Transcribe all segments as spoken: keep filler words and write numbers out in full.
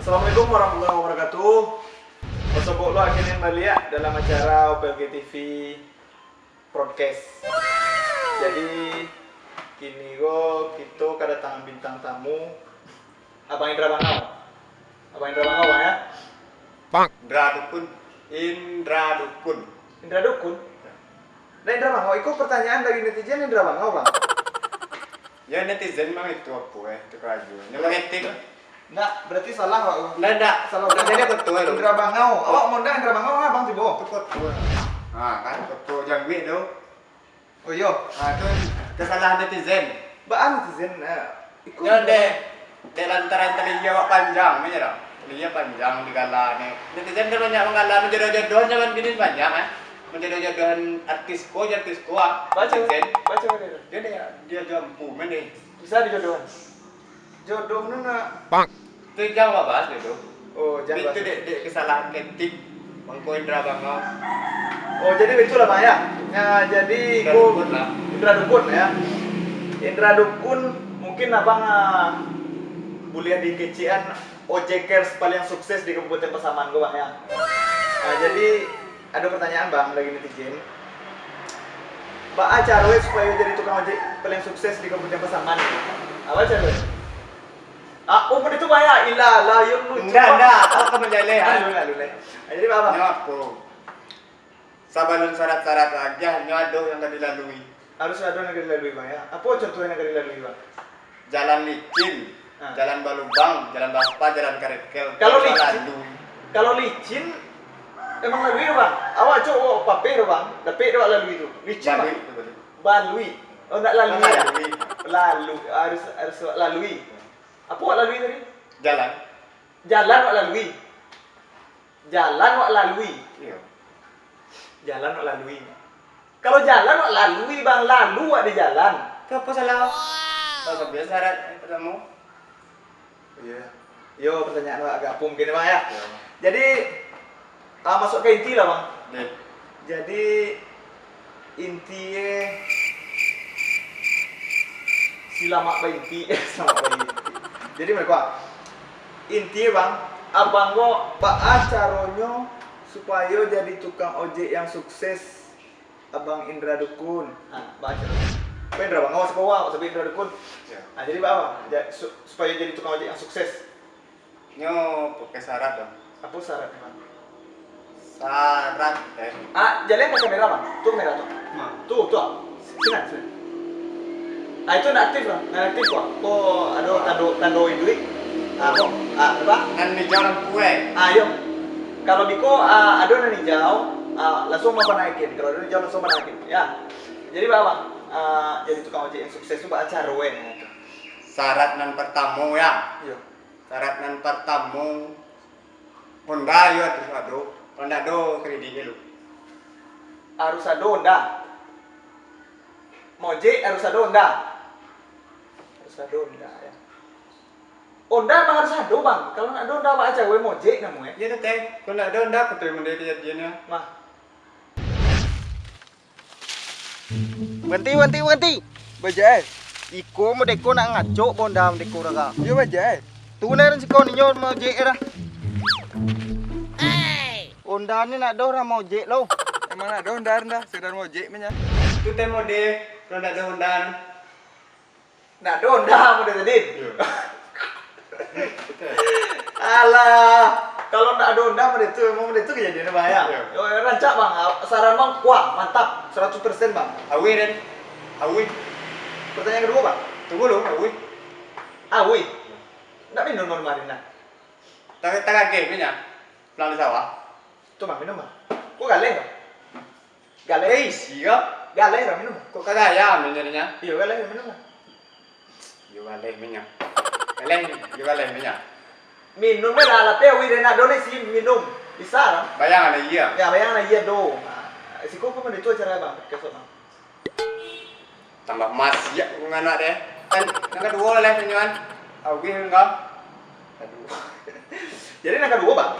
Assalamualaikum warahmatullahi wabarakatuh. Basobok lo akhirnya baliak dalam acara O P L G T V Podcast. Jadi, kini ko kito kadatangan bintang tamu, Abang Indra Bangau. Abang Indra Bangau, Bang, ya? Indra Dukun. Indra Dukun. Indra Dukun? Nah, Indra Bangau, iko pertanyaan dari netizen Indra Bangau, Bang. Ya, netizen mah itu apo, eh, itu karajo. Nyo mengetik. Ndak, berarti salah, Wak. Ndak, ndak. Salah. Ndak, jadi betul. Indra Bangau. Awak mau ndak Indra Bangau, Abang tibo? Itu betul. Nah, kan betul jangwik tu. Oh, iyo. Ah, tu kesalahan netizen. Baa netizen, eh, iko. Yo, dek, dek lantaran talilia awak panjang, mah, yo, dak? Talilia panjang digala ni. Netizen kan banyak manggalanyo jodoh-jodoh zaman kini banyak, eh. Manjodoh-jodohan artis ko, jo artis ko, ah. Baco, netizen. Baco, baco. Dia, dia, dia jo ampu, mah, ni. Bisa dijodohan. Jodoh tu nak. Pak. Tu jan babahas deh tu. Oh, jan babahas. Itu dek, dek kesalahan ketik Mangko Indra Bangau. Oh, jadi baitulah, Bang, ya. Ya, jadi Indra ko Dukun lah. Indra Dukun, ya. Indra Dukun, mungkin Abang, ah, buliah dikecekan ojekers paling sukses di Kabupaten Pasaman ko, Bang, ya. Nah, jadi, ado pertanyaan, Bang, dari netizen. Baa caroe supayo jadi tukang ojek paling sukses di Kabupaten Pasaman? Baa caroe? Ah, oh, pado itu, Bang, ya? Ilah, lah, yo lucu, Bang. Ndak, ndak. Awak ka manjaleh, ah. Alun, alun, eh. Jadi, Bang, Bang. Nyo apo? Sabalun syarat-syarat lagi, nyo ado yang ka dilalui. Harus ado yang ka dilalui, Bang, ya. Apo contoh yang ka dilalui, Bang? Jalan licin, ah, jalan balubang, jalan baaspal, jalan karekel. Kalau licin, kalau licin, emang lalui, Bang? Awak cok, oh, pape tu, Bang. Dapek tu awak lalui tu. Licin, Bang. Balui tu, balui. Balui. Oh, ndak lalui, ya? Lalui. Lalu, harus, harus awak lalui. Apo awak lalui tadi? Jalan. Jalan wak lalui. Jalan wak lalui. Iyo. Jalan wak lalui. Kalau jalan wak lalui, Bang, lalu wak di jalan. Tu apo salah? Kalau biaso syarat yang partamo. Iyo. Iyo, pertanyaan wak agak apo mungkin, Bang, ya? Iyo. Jadi, ah, masuk ka inti lah, Bang. Deh. Jadi, inti e, silamak bainti, silamak bainti. Jadi, mangko, inti e, Bang, Abang ko baa caronyo supayo jadi tukang ojek yang sukses, Abang Indra Dukun? Ha, baa caronyo. Ko Indra Bangau, sapo, sapo Indra Dukun? Ya. Ha, jadi baa, Bang? Ja-, su-, supayo jadi tukang ojek yang sukses. Nyo pakai syarat, Bang. Apo syaratnyo, Bang? Syarat, eh. Ah, jaleh ka kamera, Bang. Tu kamera tu. Ma. Tu, tu, ah. Sinan, sinan. Ah, itu ndak aktif, Bang. Ndak aktif, Bang. Ko ado tando, tando iduik. Ah, ko. Ah, apo? Nan ijau lampu, eh. Ah, iyo. Kalau di ko, ah, ado nan ijau, ah, langsuang Bang panaikin. Kalau ado nan ijau, langsuang Bang panaikin. Ya. Jadi, Bang, Bang, ah, jadi tukang ojek yang sukses tu baa caro, eh? Syarat nan partamo, ya. Iyo. Syarat nan partamo, Honda yo harus ado. Kalau ndak ado, kredit dulu. Harus ado Honda. Mojek harus ado Honda. Harus ado Honda, ya. Honda emang harus ado, Bang. Kalau ndak ado Honda, baa caro mojek namonyo? Iyo, Teh. Kalau ndak ado Honda, apo tu yang mandiri kajadiannyo? Mah. Baranti, baranti, baranti! Baa, Jai? Iko mode ko nak ngacok Honda mode ko, Rara. Iyo, baa, Jai? Tu nah, siko ninyo mojek, Rara. Honda ni ndak ado, Rara, mojek lo. Emang ndak ado Honda, Rara? Sekedar mojek mah nyo. Tu teh mode, kalau ndak ado Honda. Ndak ado Honda mode tadi. Iyo. Alah, kalau ndak ado Honda mode tu, emang mode tu kajadiannyo, Bang, yo? Iyo. Yo, rancak, Bang. Saran Bang, wah, mantap, saratus persen, Bang. Awih, Den. Awih. Pertanyaan kaduo, Bang. Tunggu lu, awih. Awih. Ndak minum malam hari nah. Tara-, tarageh minyak. Pulang di sawah. Tu, Bang, minum, Bang. Ko galeh, Bang. Galeh. Eh, sia. Galeh, Bang, minum. Kok kagaya minyak? Iyo, galeh, minum, Bang. Iyo, galeh minyak. Galeh, iyo, galeh minyak. Minum lah, tapi awih Renado ni si minum. Bisa, Bang. Bayangan lah, iyo. Yo, bayangan lah, iyo, do. Nah, siko ko mode tu acara, Bang. Podcast, Bang. Tambah masiak nganak deh. Kan, nan kaduo lah, minyak. Awih, enggak. Aduh. Jadi, nan kaduo, Bang.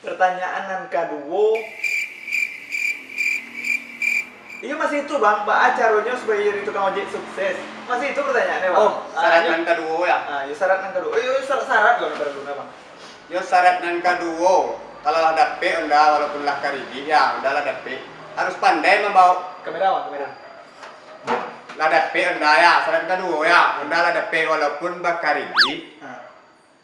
Pertanyaan nan kaduo. Iyo, masih itu, Bang. Baa caronyo supayo jadi tukang ojek sukses? Masih itu pertanyaannyo, Bang. Oh, Syarat nan kaduo, ya. Ah, yo syarat nan kaduo. Oh, yo, yo syarat-syarat lah nan kaduo, nah, Bang. Yo syarat nan kaduo, kalau lah dapek onda, walaupun lah karidik, ya, onda lah dapek, harus pandai mambaok. Kamera, Bang, kamera. Lah dapek onda, ya, syarat kaduo, ya. Onda lah dapek walaupun bakaridik. Ah.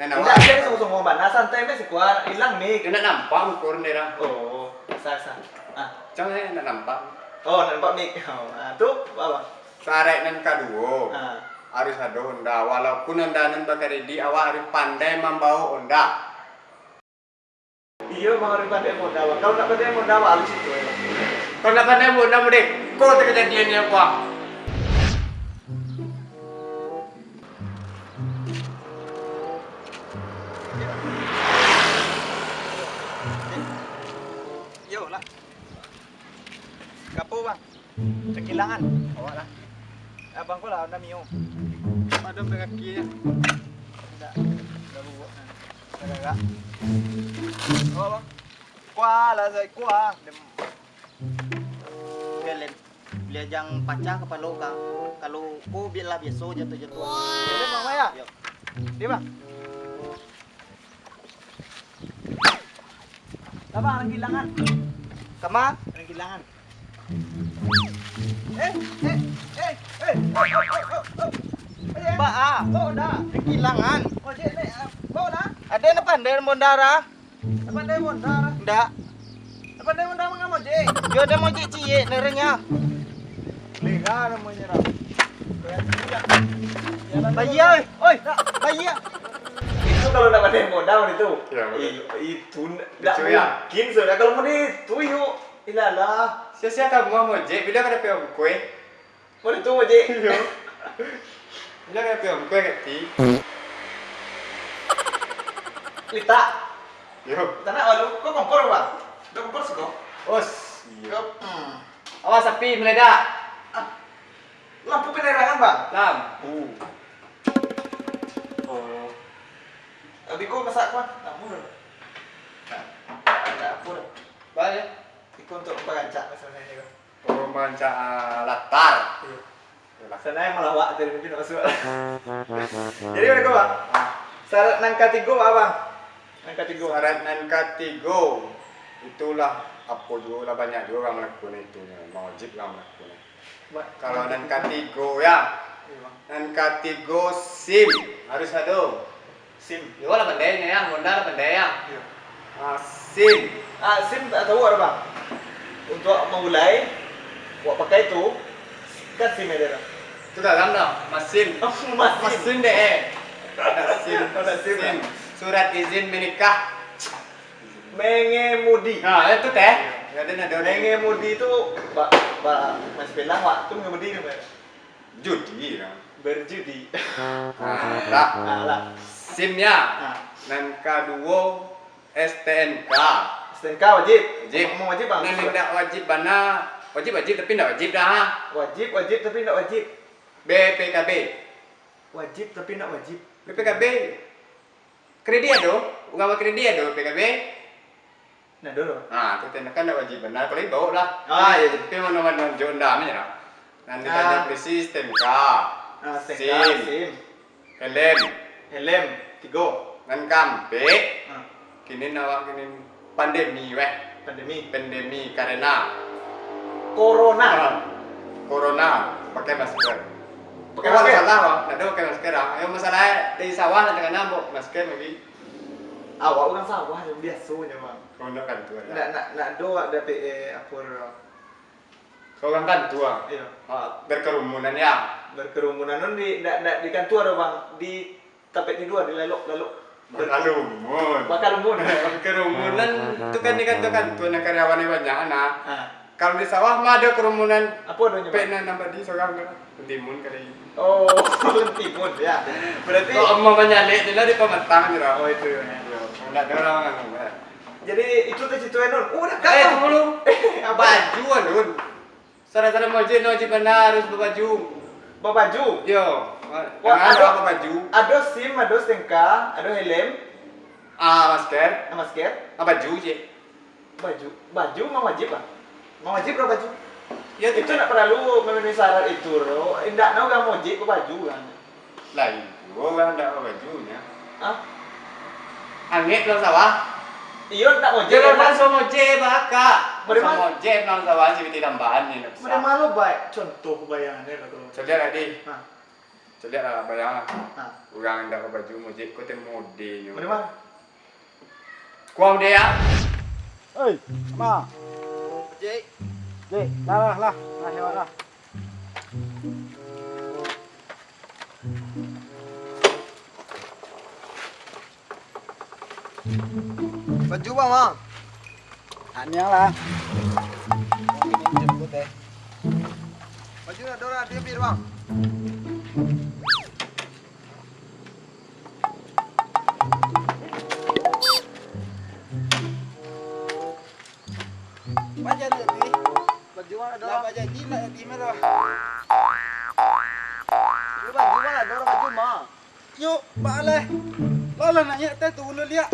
Nan awak. Indak, ado sungguah-sungguah bana, santai be siko, ilang mic. Indak nampak muko den dah. Oh, asa, asa. Ah. Cang, eh, indak nampak. Oh, indak nampak mic. Oh, ah, tu apo? Syarat nan kaduo, ah, harus ado onda, walaupun onda nan bakaridik, awak harus pandai mambaok onda. Iyo, mah harus pandai mambaok onda, Bang. Kalau ndak pandai mambaok onda, Bang, harus itu, ya. Kalau ndak pandai mambaok onda, mode ko takajadian ni apo? Yo lah. Gapo, Bang? Takilangan. Awak lah. Abang ko lah, Honda Mio. Ado beraki nyo. Indak. Indak bubuak. Indak gagak. Awak, Bang. Kuah lah, saya kuah. Dem. Bia lem. Bia jan pacah kapalo ka. Kalau ko bia lah biaso jatuah-jatuah. Jadi, Bang, ya? Yo. Dia, Bang. Abang, Ranggilangan. Kama? Ranggilangan. Eh, eh, eh, eh. Ba, ah. Bawa dah. Ranggilangan. Ojek ni, ah, bawa dah. Ado nan pandai mondar, ah? Nan pandai mondar, ah? Ndak. Nan pandai mondar mangamo, Jek? Yo, ado mojek ciek, nerenyo. Lera namonyo, dah. Bayia, oi. Oi, bayia. Itu kalau ndak pandai modal itu. Ya, betul. I-, itu ndak, ndak mungkin, ya? Saudara. Kalau model itu, yuk. Ilalah. Sia-sia kamu, Mojek. Bila ka dapek ongkoi? Model itu, Mojek. Iyo. Bila ka dapek ongkoi, Kak Ti? Litak. Yo. Tanak walu. Kok kompor, Bang? Udah kompor sih, kok? Os. Iyo. Kok, hmm. Awas, api meledak. Ah. Lampu penerangan, Bang? Lampu. Oh. Tapi kok masak, Bang? Lampu dah. Nah, ada apa dah? Bang, ya? Iko untuk perancak masalah ini, Bang. Oh, perancak, ah, latar. Iyo. Yalah. Sana yang malawak tadi mungkin masuk. Jadi, bagaimana, Bang? Syarat nan katigo, Bang? Nan katigo. Syarat nan katigo, itulah apo juo lah, banyak juo urang malakukan itu. Mawajib urang malakukan. Ba-, kalau nan katigo, ya. Iyo, Bang. Nan katigo, SIM harus ado. SIM. Yo lah pandai nyo, ya. Honda lah pandai, ya. Iyo. Ah, SIM. Ah, SIM tak tahu ado, Bang. Untuk mamulai, buat pakai tu, kan SIM ado, Bang. Tu dalam dah, masin. Oh, masin. Masin deh, eh. Ada SIM. Ada SIM, SIM. Surat izin menikah. Mengemudi. Nah, itu teh. Mengemudi tu ba-, ba-, masih bilang waktu mengemudi tu, Bang. Judi lah. Berjudi. Nah, lah. Nah, lah. SIM ya. Nah. Nan kaduo, STNK. STNK wajib. Wajib. Emang wajib, Bang? Nan indak wajib bana, wajib, wajib, tapi indak wajib dah. Wajib, wajib, tapi indak wajib. BPKB. Wajib, tapi indak wajib. BPKB. Kredit ado? Urang bakredit ado BPKB? Nah, dulu. Nah, tu teh kan ndak wajib bana, apalagi baok lah. Ah, iyo, iyo. Tapi mano-mano jo onda mah lah. Nan ditanyo polisi STNK. Ah, STNK, SIM. SIM. Helm. Helm, tigo. Nan kaampek, ah, kini awak kini pandemi weh. Pandemi. Pandemi karena corona. Ah, corona, pakai masker. Pakai masker? Salah, Bang. Ndak ado pakai masker, ah. Yang masalah di sawah lah, tangah nambok masker lagi. Awak urang sawah yang biasonyo, Bang. Oh, ndak kantua, ya? Ndak, ndak, ndak ado awak dapek, eh, apo, Ka urang kantua. Iyo. Ha, berkerumunan, ya. Berkerumunan tu di, ndak, ndak di kantua doh, Bang. Di tampek tidua, di lalok, lalok. Bakarumun. Bakarumun. Kerumunan tu kan di kantua-kantua, nan karyawan banyak, nah. Ha. Kalau di sawah mah ado kerumunan. Apo adonyo, Bang? Pek nan nambah di sorang tu. Timun kali. Oh, timun, ya. Berarti kok mau manyalek ni lah di pamatang je lah. Oh, itu, ya. Yo, ndak ado urang anu, ya. Jadi, itu tu cerita Nun. Oh, dah. Eh, tunggu dulu. Apa? Baju, Nun. Syarat-syarat wajib, wajib bana harus babaju. Babaju? Yo. Wah, ado, ado babaju. Ado SIM, ado STNK, ado helm. Ah, masker. Ah, masker. Ah, baju, cik. Baju, baju memang wajib, Bang. Memang wajib babaju. Yo, itu ndak paralu memenuhi syarat itu, bro. Indak, nah, urang mojek babaju, kan. Lain tu, urang ndak babaju nyo. Hah? Angek pulang sawah. Iyo, ndak ngojek. Jalan langsung ngojek, bakak. Langsung ngojek pulang sawah, si Biti tambahan ni, ndak bisa. Bagaimana baik contoh bayangan dia, Kak? Caliak lah, Di. Nah. Caliak lah, bayang lah. Nah. Urang ndak babaju ngojek, ko teh modenyo. Bagaimana? Kuang dia. Oi, ma. Jek. Jek, lah, lah, lah. Lah, lewat lah. Baju bang, bang. Aniang lah. Mungkin jemput eh. Baju dah, dah, dia bir bang. Paja ni, Pi. Baju mana dah? Lah, paja ni lah, Pi, mah dah. Lu baju mana dah, baju mah? Yuk, baalai. Lah, lah, nak nyak teh tu, ulu liak.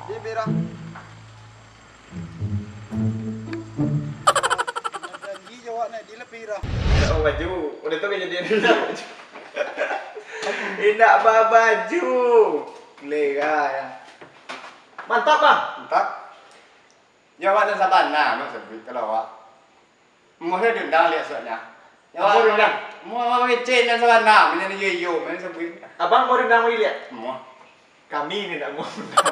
Dia berang. Janji jawab nak dilepih dah. Indak babaju. Indak babaju. Lera ya. Mantap, Bang. Mantap. Jawab nan sabana, Mak Sabri, kalau awak. Amuah diundang liak suaknya. Amuah diundang. Amuah mangecek nan sabana, manyan iyo-iyo, manyan sabui. Abang mau diundang lagi liak? Amuah. Kami ni ndak mau undang.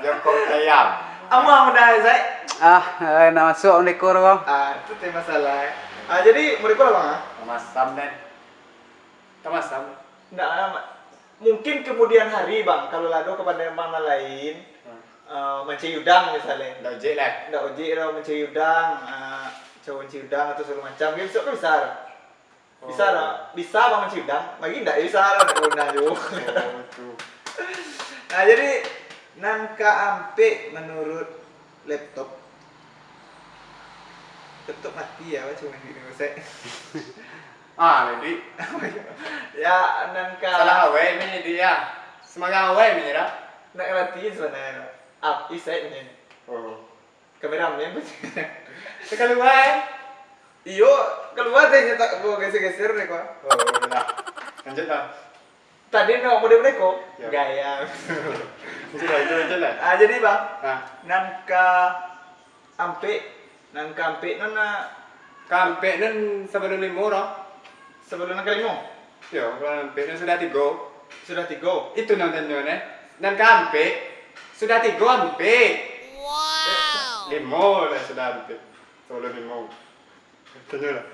Jongkok ayam. Amuah undang, Zai. Ah, eh, nak masuk mereka tu, Bang. Ah, itu teh masalah, eh. Ah, jadi mereka lah, Bang, ah? Tamasam, den. Tamasam. Ndak lah, Mak. Mungkin kemudian hari, Bang, kalau lah ado kapandean Bang nan lain, Hmm. eh, mancari udang misalnya. Ndak ojek lah. Ndak ojek lah, mancari udang, eh, caro mancari udang atau segala macam. Kan bisa, kan bisa. Bisa Oh. lah. Bisa Bang mancari udang. Bagi ndak, ya bisa lah, nak udang juo. Oh, betul. Nah, jadi, nan kaampek menurut laptop. Laptop mati ya, cuma di Indonesia. Ah, jadi. Ya, nan ka Salah awal ni, Di, ya. Semangat awal ni, dah. Nak ngerti sebenarnya. Up, iset ni. Oh. Kameramen pun. Kalua, eh. Iyo, kalua teh nyetak, geser-geser deh, kok. Oh, lah. Lanjut, lah. Tadi nak model mereka? Ya. Gaya. Lanjut lah, lanjut, lanjut lah. Ah, jadi, Bang, Ah. nan kaampek, nan kaampek nan, ah, Kaampek nan sabalun limo, doh. Sabalun nan kalimo? Yo, kaampek nan sudah tigo. Sudah tigo? Itu nan tanyo, neh. Nan kaampek, sudah tigo ampek. Wow. Limo lah sudah ampek. Sabalun limo. Tanyo lah.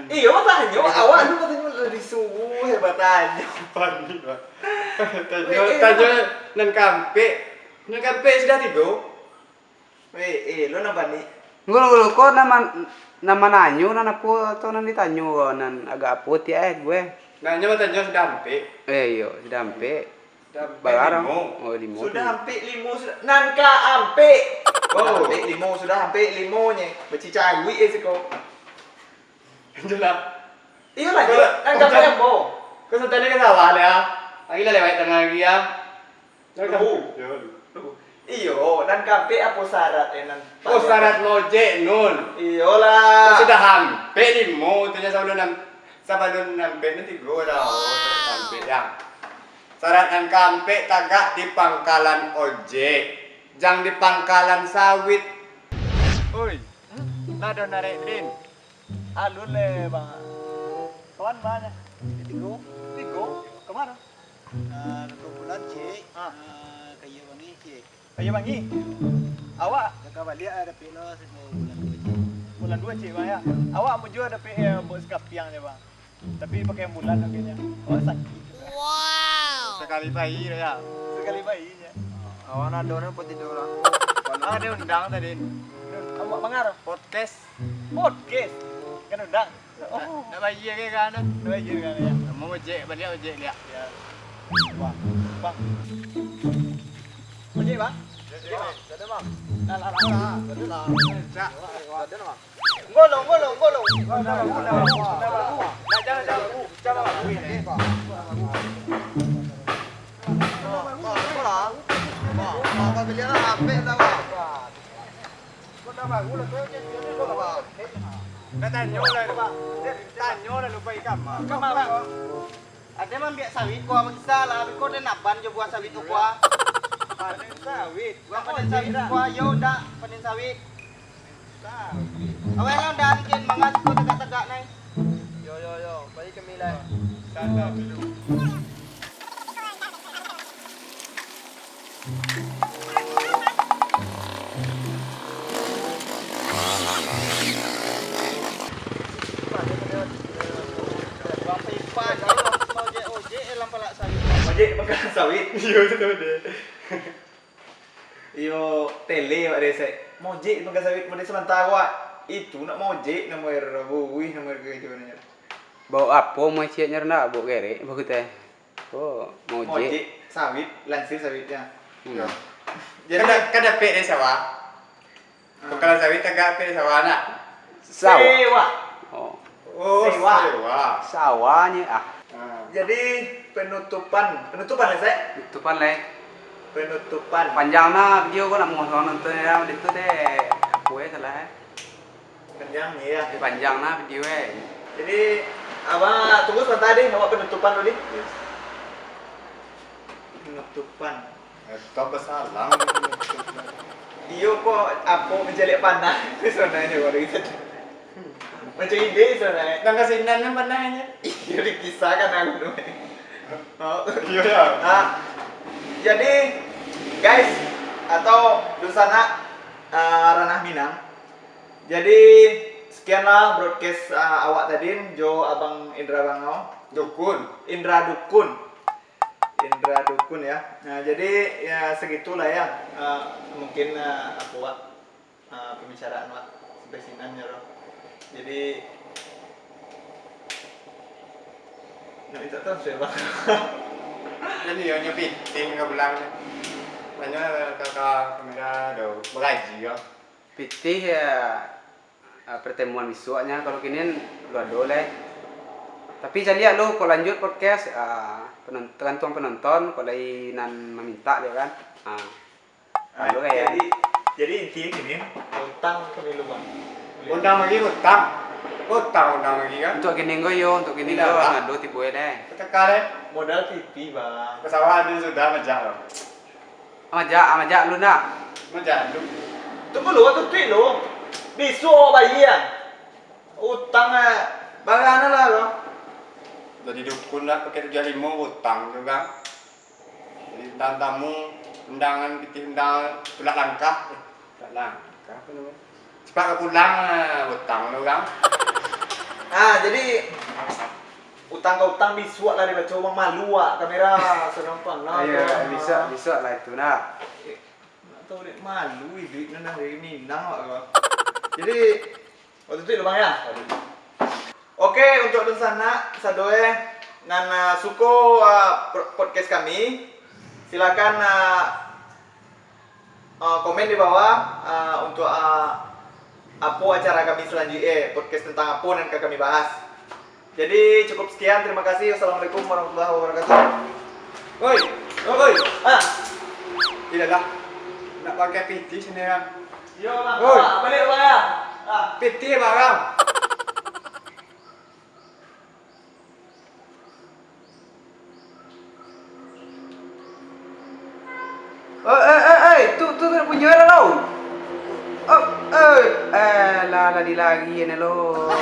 Iyo, tanyo. Awak tu tanyo lah disuruh, eh, batanyo. Panik, Pak. Tanyo, Eh, eh, tanyo apa? Nan kaampek. Nan kaampek sudah tigo. Eh, eh, lo nan panik. Ngulu-ngulu ko nan man-, nan mananyo, nan apo, atau nan ditanyo ko, nan agak apo tiak, eh, gue? Nanyo batanyo sudah ampek. Eh, iyo, sudah ampek. Sudah ampek Bagarang. limo. Oh, limo Sudah tu. ampek limo, sudah. Nan kaampek. Sudah Oh. ampek limo, sudah ampek limo nye. Bacicaruik, eh, siko. Itulah. Iyo lah, Kau, nan kaampek apo? Kau santai ka sawah lah, ya. Lagi lah lewat tangah lagi, ya. Nan Lubu. kaampek. Yo, lu. Lubu. Iyo, nan kaampek apo syarat, eh, nan Oh, paling syarat apo? ngojek, Nun. Iyolah. Sudah ampek limo, tu nya sabalun am-, sabalun ampek nan tigo dah. Oh, syarat ampek, ya. Syarat nan kaampek tagak di pangkalan ojek, jan di pangkalan sawit. Oi, lah ado narek, Din. Alun le, Bang. Kawan banyak. Tigo. Tigo? Kemana? Ah, kumpulan, Cik. Ah. Ah, Kayu Bangi, Cik. Kayu Bangi? Awak? Jaga baliak, ah, dapik lo, sampai bulan dua, Cik. Bulan dua, Cik, Bang, ya? Awak mujua dapik, eh, buat sekapiang je, Bang. Tapi pakai ambulan, oke, nya. Awak sakit. Wow. Sakali pai, ya? Sakali pai, ya. Awak nado nan buat tidur lah. Ah, ada undang tadi. Awak mangar? Podcast. Podcast? Kan undang? Oh. Nak bayar ke kan? Nak bayar kan, ya? Mau ojek, baliak ojek, liak. Ya. Bang. Bang. Ojek, Bang? Ojek, Bang. Ada, Bang. Lah, lah, lah. Ada, lah. Cak. Ada, Bang. Golong, golong, golong. Nah, jangan, jangan. Jangan, Bang. Ojek, Bang. Bang, Bang, Bang. Bang, Bang, beli lah, ambil lah, Bang. Kau dah baru lah, kau jangan, jangan, Bang. Nak tanyo lah, Pak. Tanyo lah, lupa ikam. Kamar, Pak. Ado mambiak sawit ko, apa kisah lah? Beko den aban jo buah sawit ko, ah. Panen sawit. Buah panen sawit ko, ah. Yo, dak, panen sawit. Sawit. Awak lah, dah, jen mangas ko tegak-tegak, nai. Yo, yo, yo. Balik kami lah. Salam dulu. Ojek, ojek, eh, lam palak sawit. Ojek, pegang sawit. Iyo, itu tu dia. Iyo, tele, Pak Desek. Mojek, pegang sawit, Pak Desek, mantah, Wak. Itu nak mojek, namo er, buih, namo er, kerja, namo er. Bawok apo, mojek, nyer, nak, bawok kerek, bawok teh. Oh, mojek. Mojek, sawit, lansir sawitnya. Hmm. Yo. Jadi, kan da-, kan dapek dari sawah. Ah. Kalau sawit tagak dapek dari sawah, nak? Sawah. Sewa. Oh. Oh, sewa. Sewa. Sawahnyo, ah. Ah. Jadi, penutupan. Penutupan lah, Sek? Penutupan lah. Penutupan. Panjang nah video ko, nak mau nonton ya, itu deh. Apo ya salah, eh? Panjang, iya. Panjang nah video, eh. Jadi, abang tunggu sebentar deh, awak penutupan dulu, deh. Yes. Penutupan. Eh, kau basalam. Iyo, kok apo mancaliak panah? Sonai ni baru kita. Macam ide sonai. Nang kasinan nang panah nyo. Iyo, dikisahkan aku tu. Oh. Iyo, ya. Ah, jadi, guys, atau dunsanak, ah, Ranah Minang. Jadi, sekianlah broadcast, ah, awak tadi jo Abang Indra Bangau. Dukun. Indra Dukun. Indra Dukun, ya. Nah, jadi, ya, segitulah, ya. Ah, mungkin, ah, aku, Wak, ah, pembicaraan, Wak, sampai sinan, ya, Roh. Jadi, nak minta transfer, Bang. Jadi, yo, nyo pitih ka pulang. Banyak ka, ka kamera, aduh, bagaji, yo. Pitih, ya, ah, pertemuan bisuaknyo, kalau kini lu ado lai. Tapi caliak lu, kok lanjut podcast, ah, penon-, tergantung penonton, kok lai nan mamintak jo kan. Ah. Ah, ado lai, ya. Jadi, jadi intinyo kini, utang kami lu, Bang. Utang lagi, utang. Utang, utang lagi kan? Untuk kini ko yo, untuk kini ko, ado tibo lai. Ketekar, eh? Modal pitih, Bang. Pesawat ado sudah majak lo. Majak, majak lu nak. Majak lu. Tunggu lu, waktu tu lu. Bisuak awak bayia. Utang, eh, barang lah lo. Jadi dukun lah, pakai tujuah limo, utang tu kan. Jadi undang tamu, undangan pitih undang tulak langkah. Eh, tulak langkah apa namanya? Cepat ka pulang, eh, utang tu kan. Ah, jadi utang ka utang, bisuak lah dibaco, urang malu wak kamera, sadang panah. Ayo, tu. Bisuak, bisuak lah itu nah. Eh, nak tahu dek malu iduik nan dari Minang wak tu. Jadi, waktu tu, Bang, ya. Oke, untuk dunsanak sadoe nan, ah, suko, ah, pro-, podcast kami, silakan, ah, ah, komen di bawah, ah, untuk, ah, apo acara kami selanjutnyo, eh, podcast tentang apo nan ka kami bahas. Jadi, cukup sekian. Terima kasih. Wassalamualaikum warahmatullahi wabarakatuh. Oi, oi, ah. Tidak lah. Nak pakai pitih sini, kan? Yo, Bang. Oi. Ah, balik, Bang, ya. Ah. Pitih, Bang. Eh, eh, eh, eh, tu, tu, tu punyo dah tau. Oh, eh, eh, lah, lah dilari ni lo.